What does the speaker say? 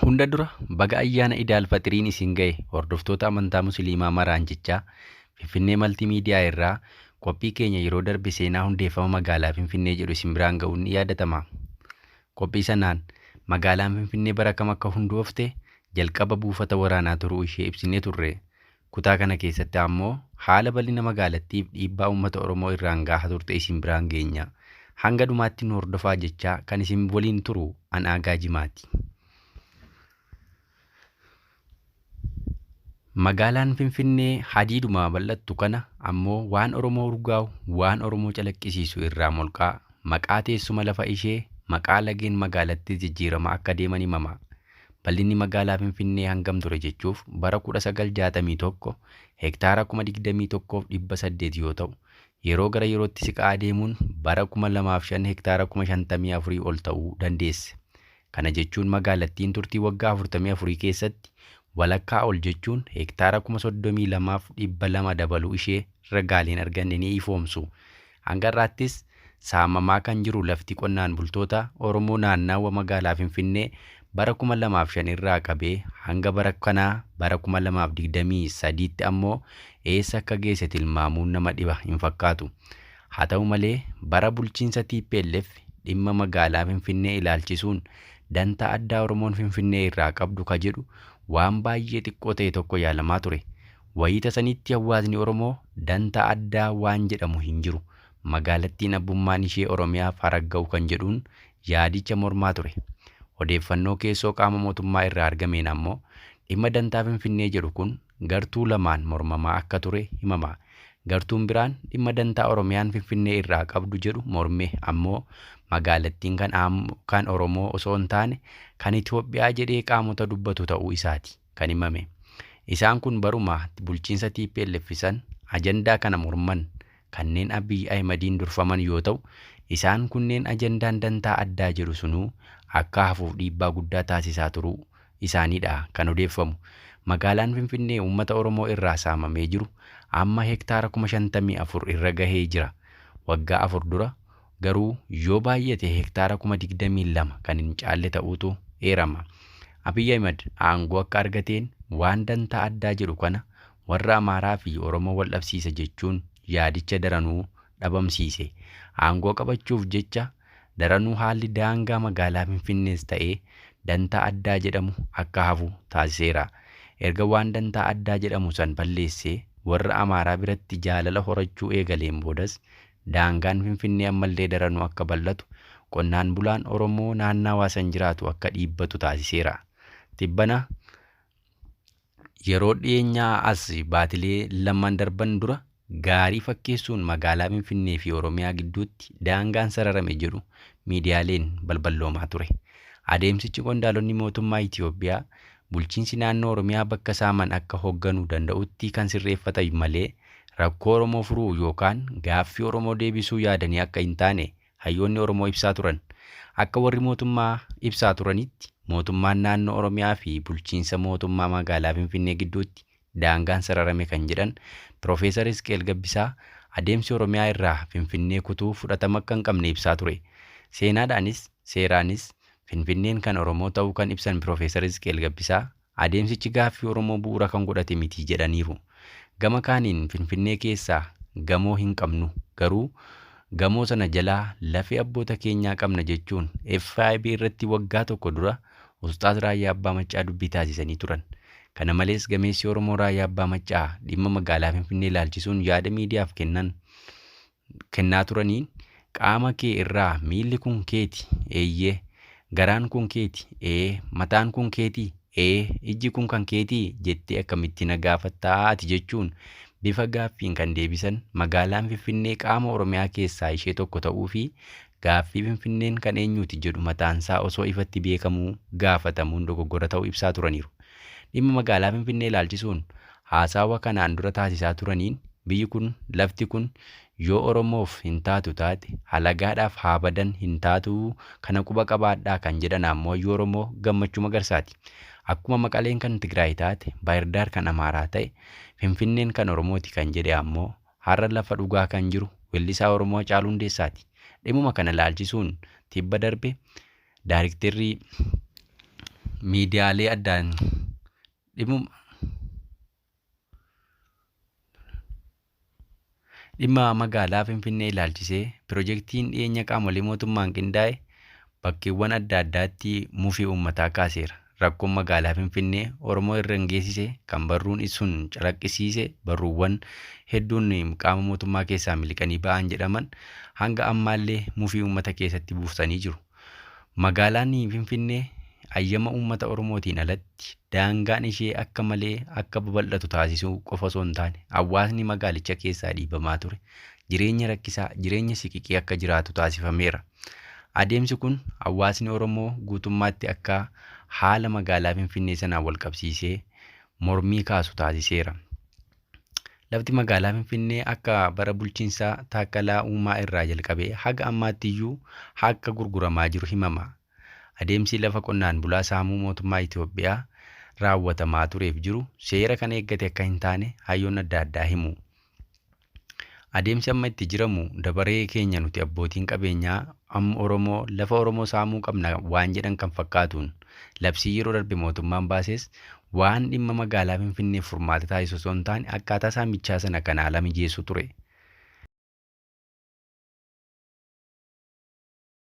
Hunda dura baga ayyaana Idaal Faxiriin isin ga'e hordoftoota amantaa Musliimaa maraan jechaa Finfinnee Maltiimiidiyaa irraa qophii keenya yeroo darbe seenaa hundeeffama magaalaa Finfinnee jedhu isin biraan ga'uun ni yaadatama. Qophii sanaan magaalaan Finfinnee bara kam akka hundoofte jalqaba buufata waraanaa turuu ishee ibsinee turre. Kutaa kana keessatti ammoo haala bal'ina magaalattiif dhiibbaa uummata Oromoo irraan gahaa turte isin biraan geenya. Hanga dhumaatti nu hordofaa jechaa kan isin waliin turu an Aagaa Jimaati. Magaalaan Finfinnee hadiiduma bal'attu kana ammoo waan Oromoo urgaa'u, waan Oromoo calaqqisiisu irraa molqaa, maqaa teessuma lafa ishee, maqaa lageen magaalattiis jijjiiramaa akka deeman himama. Bal'inni magaalaa Finfinnee hangam ture jechuuf bara 1961 hektaara 21,800 yoo ta'u, yeroo gara yerootti siqaa adeemuun bara 2005 hektaara 54,000 ol ta'uu dandeesse. Kana jechuun magaalattiin turtii waggaa 44 keessatti walakkaa ol jechuun hektaara 32,200 dabaluu ishee ragaaleen arganne ni ifoomsu. Hanga har'aattis saamamaa kan jiru lafti qonnaan bultoota Oromoo naannaawa magaalaa Finfinnee bara 2005 irraa qabee hanga bara kanaa bara 2023tti ammoo eessa akka geesse tilmaamuun nama dhiba hin fakkaatu. Haa ta'u malee bara bulchiinsa tplf dhimma magaalaa Finfinnee ilaalchisuun dantaa addaa Oromoon Finfinnee irraa qabdu ka jedhu waan baay'ee xiqqoo ta'e tokko yaalamaa ture. Wayiita sanitti hawaasni Oromoo dantaa addaa waan jedhamu hin jiru, magaalattiin abbummaan ishee Oromiyaaf haa ragga'u kan jedhuun yaadicha mormaa ture. Odeeffannoo keessoo qaama mootummaa irraa argameen ammoo dhimma dantaa Finfinnee jedhu kun gartuu lamaan mormamaa akka ture himama. Gartuun biraan dhimma dantaa Oromiyaan Finfinnee irraa qabdu jedhu morme ammoo magaalattiin kan kan Oromoo osoo hin taane kan Itoophiyaa jedhee qaamota dubbatu ta'uu isaati kan himame. Isaan kun baruma bulchiinsa tplf san ajandaa kana morman kanneen Abiy Ahimadiin durfaman yoo ta'u, isaan kunneen ajandaan dantaa addaa jedhu sunuu akka hafuuf dhiibbaa guddaa taasisaa turuu isaaniidha kan odeeffamu. Magaalaan Finfinnee uummata Oromoo irraa saamamee jiru amma hektaara 54,000 irra gahee jira. Waggaa 4 dura garuu yoo baay'ate hektaara 22,000 kan hin caalle ta'uutu eerama. Abiy Ahimad aangoo akka argateen waan dantaa addaa jedhu kana warra Amaaraa fi Oromoo wal dhabsiisa jechuun yaadicha daranuu dhabamsiise. Aangoo qabachuuf jecha daranuu haalli daangaa magaalaa Finfinnees ta'ee dantaa addaa jedhamu akka hafu taasiseera. Erga waan dantaa addaa jedhamu san balleessee warra Amaaraa biratti jaalala horachuu eegaleen boodas daangaan Finfinnee ammallee daranuu akka bal'atu, qonnaan bulaan Oromoo naannawaa san jiraatu akka dhiibbatu taasiseera. Tibbana Yeroo dhiyeenyaa as baatilee lamaan darban dura gaarii fakkeessuun magaalaa Finfinnee fi Oromiyaa gidduutti daangaan sararame jedhu miidiyaaleen balballoomaa ture. Adeemsichi qondaalonni mootummaa Itoophiyaa bulchiinsi naannoo Oromiyaa bakka saaman akka hogganuu danda'utti kan sirreeffatan malee rakkoo Oromoo furuu yookaan gaaffii Oromoo deebisuu yaadanii akka hin taane hayyoonni Oromoo ibsaa turan. Akka warri mootummaa ibsaa turanitti, mootummaan naannoo Oromiyaa fi bulchiinsa mootummaa magaalaa Finfinnee gidduutti daangaan sararame kan jedhan Pirofeesar Hizqeel Gabbisaa adeemsi Oromiyaa irraa Finfinnee kutuu fudhatama akka hin qabne ibsaa ture. Seenaadhaanis seeraanis Finfinneen kan Oromoo ta'uu kan ibsan Pirofeesar Hizqeel Gabbisaa adeemsichi gaaffii Oromoo bu'uura kan godhate miti jedhaniiru. Gama kaaniin Finfinnee keessaa gamoo hin qabnu garuu gamoo sana jalaa lafee abboota keenyaa qabna jechuun FIB irratti waggaa tokko dura Ustaaz Raayyaa Abbaa Maccaa dubbii taasisanii turan. Kana malees gameessi Oromoo Raayyaa Abbaa Maccaa dhimma magaalaa Finfinnee ilaalchisuun yaada miidiyaaf kennan kennaa turaniin qaama kee irraa miilli kun keeti eeyyee, garaan kun keeti ee, mataan kun keetii ee, ijji kun kan keetii jettee akkamitti na gaafattaa ati jechuun bifa gaaffiin kan deebisan magaalaan Finfinnee qaama Oromiyaa keessaa ishee tokko ta'uu fi gaaffii Finfinneen kan eenyuuti jedhu mataansaa osoo ifatti beekamuu gaafatamuun dogoggora ta'uu ibsaa turaniiru. Dhimma magaalaa Finfinnee ilaalchisuun haasawa kanaan dura taasisaa turaniin biyyi kun, lafti kun yoo Oromoof hin taatu taate halagaadhaaf haa badan hin taatuu kana quba qabaadhaa kan jedhan ammoo hayyuu Oromoo Gammachuu Magarsaati. Akkuma Maqaleen kan Tigraay taate, Baahirdaar kan Amaaraa ta'e, Finfinneen kan Oromooti kan jedhe ammoo har'a lafa dhugaa kan jiru wellisaa Oromoo Hacaaluu Hundeessaati. Dhimmuma kana ilaalchisuun tibba darbe Daarikterri Miidiyaalee addaan dhimuma dhimma magaalaa Finfinnee ilaalchisee pirojektiin dhiyeenya qaamolee mootummaan qindaa'e bakkeewwan adda addaatti mufii uummataa kaaseera. Rakkoon magaalaa Finfinnee Oromoo irra hin geessise kan barruun sun calaqqisiise barruuwwan hedduun qaama mootummaa keessaa miliqanii ba'an jedhaman hanga ammaallee mufii uummata keessatti buufsanii jiru. Magaalaan Finfinnee ayyama uummata Oromootiin alatti daangaan ishee akka malee akka babal'atu taasisuu qofa osoo hin taane hawaasni magaalicha keessaa dhiibamaa ture. Jireenya rakkisaa, jireenya siqiqii akka jiraatu taasifameera. Adeemsi kun hawaasni Oromoo guutummaatti akka haala magaalaa Finfinnee sanaan wal qabsiisee mormii kaasu taasiseera. Lafti magaalaa Finfinnee akka bara bulchiinsa Taakkalaa Uumaa irraa jalqabee haga ammaatti iyyuu akka gurguramaa jiru himama. Adeemsi lafa qonnaan bulaa saamuu mootummaa Itoophiyaa raawwatamaa tureef jiru seera kan eeggate akka hin taane hayyoonni adda addaa himu. Adeemsi amma itti jiramu dabaree keenya nuti abbootiin qabeenyaa amma Oromoo lafa Oromoo saamuu qabna waan jedhan kan fakkaatuun labsii yeroo darbe mootummaan baases waan dhimma magaalaa Finfinneef furmaata taasisu osoo hin taane akkaataa saamichaa sana kan haala mijeessu ture.